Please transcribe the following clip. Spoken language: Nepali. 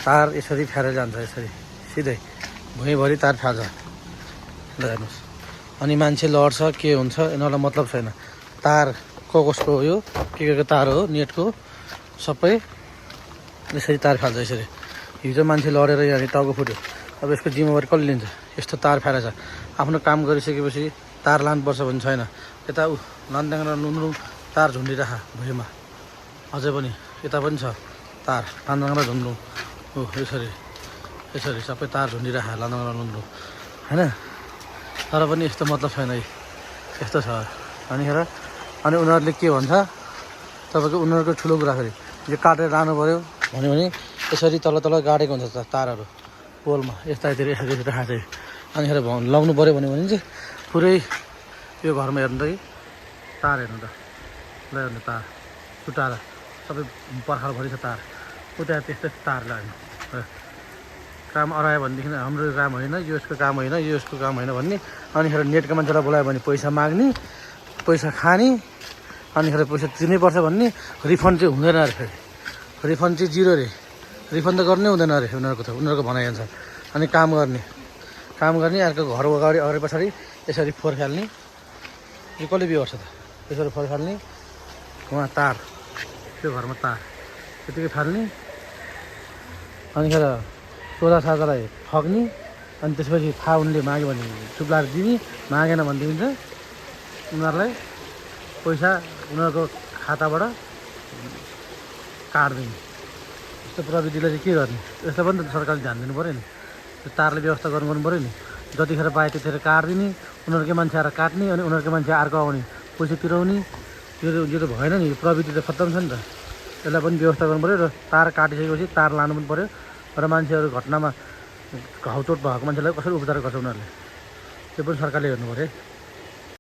तार यसरी फ्यारेर जान्छ, यसरी सिधै भुइँभरि तार फ्याल्छ। ल हेर्नुहोस्, अनि मान्छे लड्छ के हुन्छ यिनीहरूलाई मतलब छैन। तार कसको हो, यो के तार हो, नेटको सबै यसरी तार फाल्छ। यसरी हिजो मान्छे लडेर यहाँ टाउको फुट्यो, अब यसको जिम्मेवारी कसले लिन्छ? यस्तो तार फ्यालेछ। आफ्नो काम गरिसकेपछि तार लानुपर्छ भन्ने छैन। यता लान्दाङ र लुन्द्रुङ तार झुन्डिरह भुइँमा, अझै पनि यता पनि छ तार लान्दाङ र झुन्ड्रुङ। यसरी यसरी सबै तार झुन्डिरह लान्दाङ र लुन्द्रुङ होइन। तर पनि यस्तो मतलब छैन, यस्तो छ। अनि उनीहरूले के भन्छ तपाईँको, उनीहरूको ठुलो कुराखेरि यो काटेर लानु पऱ्यो भन्यो भने यसरी तल गाडेको हुन्छ तारहरू पोलमा, यस्तातिर यसरी राखेको चाहिँ। अनिखेर लाउनु पऱ्यो भन्यो भने चाहिँ पुरै यो घरमा हेर्नु त, तार हेर्नु त, ल हेर्नु तार छुट्टाएर सबै पर्खालभरि छ तार। उता त्यस्तै तार लाग्नु काम अरायो भनेदेखि हाम्रो काम होइन, यो यसको काम होइन, यो यसको काम होइन भन्ने। अनिखेर नेटको मान्छेलाई बोलायो भने पैसा माग्ने, पैसा खाने, अनिखेर पैसा तिर्नैपर्छ भन्ने। रिफन्ड चाहिँ हुँदैन अरे, फेरि रिफन्ड चाहिँ जिरो रे, रिफन्ड त गर्नै हुँदैन अरे उनीहरूको भनाइअनुसार। अनि काम गर्ने अर्को घर अगाडि पछाडि यसरी फोहोर फाल्ने, यो कसले बिहोर्छ त? यसरी फोहोर फाल्ने, उहाँ तार, त्यो घरमा तार त्यतिकै फाल्ने, अनिखेर सोझासाझालाई ठग्ने। अनि त्यसपछि थाहा उनले माग्यो भने चुप्लाएर दिने, मागेन भनेदेखि चाहिँ उनीहरूलाई पैसा उनीहरूको खाताबाट काट्दिने। यस्तो प्रविधिलाई चाहिँ के गर्ने? यस्तो पनि त सरकारले ध्यान दिनु पऱ्यो नि। त्यो तारले व्यवस्था गर्नु पऱ्यो नि। जतिखेर पाए त्यतिखेर काटिदिने, उनीहरूकै मान्छे आएर काट्ने, अनि उनीहरूकै मान्छे अर्को आउने पैसा तिराउने। यो त भएन नि, यो प्रविधि त खत्तम छ नि त। यसलाई पनि व्यवस्था गर्नु पऱ्यो। र तार काटिसकेपछि तार लानु पनि पऱ्यो। र मान्छेहरू घटनामा घाउचोट भएको मान्छेलाई कसरी उपचार गर्छ उनीहरूले, त्यो पनि सरकारले हेर्नु पऱ्यो है।